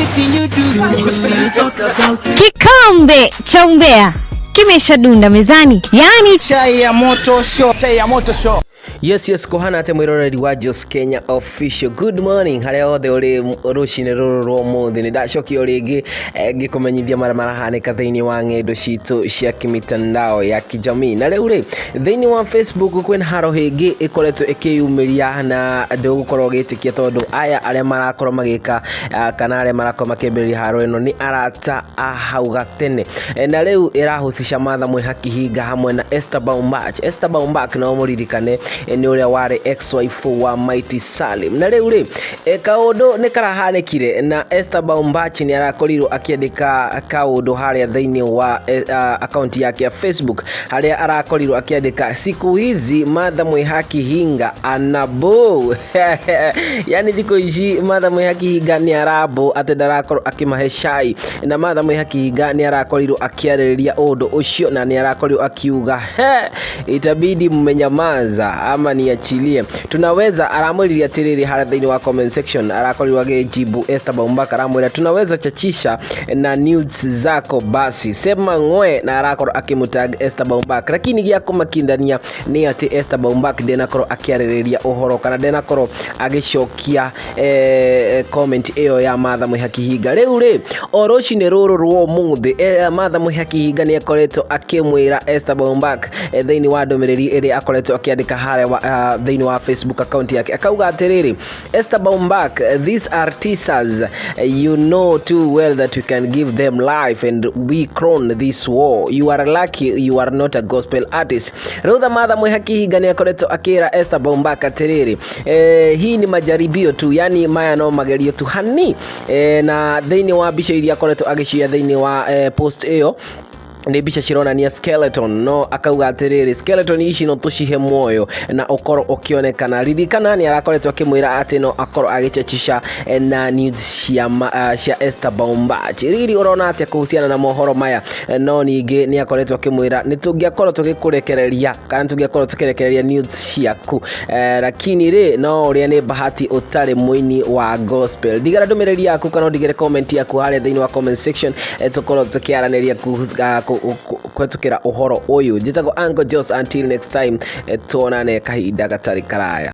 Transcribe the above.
Anything you do, we still talk about it. Kikombe cha umbea kimeshadunda mezani, yaani Chai ya moto show. Chai ya moto show. Yes, kũhana atĩ mwĩroreri wa Jos Kenya Official. Good morning harĩa hothe ũrĩ rũcinĩ rũrũ rwa ũmũthĩ. Nĩ ndacokia o rĩngĩ ngĩkũmenyithia marĩa marahanĩka thĩinĩ wa ng'endo citũ cia kimitandao ya kijamii. Na rĩu rĩ, thĩinĩ wa Facebook kwĩna haro ĩngĩ ĩkoretwo ĩkĩyumĩria, na ndũgũkorwo ũgĩtĩkia tondũ aya arĩa marakorwo magĩka kana arĩa marakorwo makĩambĩrĩria haro ĩno nĩ arata a hau gatene. Na rĩu ĩrahusisha Martha Mwĩhaki Hinga hamwe na Esther Baumbach. Esther Baumbach no mũririkane nĩ ũrĩa warĩ ex-wife wa Mighty Salim. Na rĩu rĩ, kaũndũ nĩ karahanĩkire na Esther Baumbach nĩ arakorirwo akĩandĩka kaũndũ harĩa thĩinĩ wa akaunti yake ya Facebook, harĩa arakorirwo akĩandĩka, "Siku hizi Martha Mwĩhaki Hinga anabo." Yani thikũ ici Martha Mwĩhaki Hinga nĩ arabo atĩ ndarakorwo akĩmahe cai. Na Martha Mwĩhaki Hinga nĩ arakorirwo akĩarĩrĩria ũndũ ũcio, na nĩ arakorirwo akiuga, "He, itabidi mmenyamaza ama niachilie." Tunaweza aramwĩrire atĩrĩrĩ harĩa thĩinĩ wa comment section, arakorirwo agĩjibu Esther Baumbach, aramwĩra, "Tunaweza chachisha na nudes zako, basi sema ng'we." Na arakorwo akĩmũtag Esther Baumbach, lakini gĩa kũmakindania nĩ atĩ Esther Baumbach ndenakorwo akĩarĩrĩria ũhoro kana ndenakorwo agĩcokia comment ĩyo ya Martha Mwĩhaki Hinga. Rĩu rĩ, o rũcinĩ rũrũ rwa ũmũthĩ, Martha Mwĩhaki Hinga nĩ akoretwo akĩmwĩra Esther Baumbach thĩinĩ wa ndũmĩrĩri ĩrĩa akoretwo akĩandĩka harĩa thĩinĩ wa Facebook account yake, akauga atĩrĩrĩ, "Esther Baumbach, these are teasers. You know too well that we can give them life and we crown this war. You are lucky you are not a gospel artist." Rĩu Martha Mwĩhaki Hinga nĩ akoretwo akĩra Esther Baumbach atĩrĩrĩ, hii ni majaribio tu, yani maya no magerio tu hani. Na thĩinĩ wa mbica iria akoretwo agĩcia thĩinĩ wa post ĩyo nĩ mbica cironania skeleton, no akauga atĩrĩrĩ, skeleton ici no tũcihe muoyo na ũkorwo ũkĩonekana. Ririkana nĩ arakoretwo akĩmwĩra atĩ no akorwo agĩchachisha na news cia Esther Baumbach. Riri, ũrona atĩa kuhusiana na mohoro maya? No ningĩ nĩ akoretwo akĩmwĩra nĩ tũngĩakorwo tũgĩkũrekereria kana tũngĩakorwo tũkĩrekereria news ciaku, lakini rĩ, no ũrĩa nĩ bahati ũtarĩ mũini wa gospel. Ndigara ndũmĩrĩri yaku kana ũndigĩre comment yaku harĩa thĩinĩ wa comment section, tũkorwo tũkĩaranĩria kũhetũkĩra ũhoro ũyũ. Njĩtagwo Uncle Jos, until next time, tuonane kahinda gatarĩ karaya.